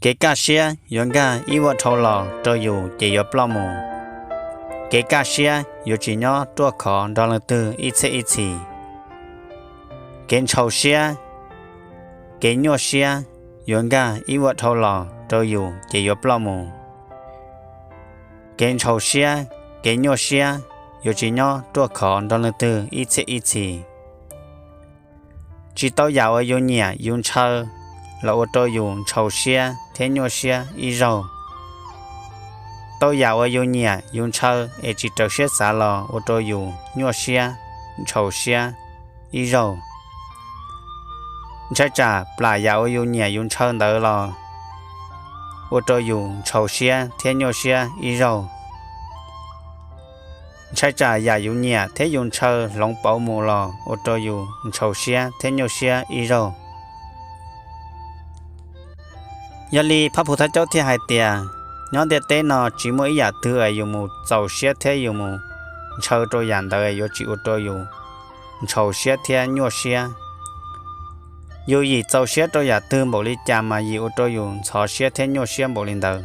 Kev kaj siab yuav nkag ib vuag dhau los rau yus ces yuav ploj mus. Kev kaj siab yuav tsis nyob ruaj khov nrog leej twg ib txhiab ib txhis. Kev ntshaus siab, kev nyuaj siab yuav nkag ib vuag dhau los rau yus ces yuav ploj mus. Kev ntshaus siab, kev nyuaj siab yuav tsis nyob ruaj khov nrog leej twg ib txhiab ib txhis. Tsis tau yam uas yus nyiam yus ntshaw los ua rau yus ntshaus siab thiab nyuaj siab ib zaug. Tau yam uas yus nyiam yus ntshaw es tsis raws siab xav los ua rau yus nyuaj siab, ntshaus siab ib zaug. Ntshai tsam plam yam uas yus nyiam yus ntshaw ntawd los ua rau yus ntshaus siab thiab nyuaj siab ib zaug. Ntshai tsam yam yus nyiam thiab yus ntshaw hloov pauv mus los ua rau yus ntshaus siab thiab nyuaj siab ib zaug. Yog li Phab Phu Thaj Caub thiaj hais tias, nyob ntiaj teb no tsis muaj ib yam twg es yus mus txaus siab thiab yus mus ntshaw rau yam ntawd yuav tsis ua rau yus ntshaus siab thiab nyuaj siab. Yus yim txaus siab rau yam twg npaum li cas mas yim ua rau yus ntxhov siab thiab nyuaj siab npaum li ntawd.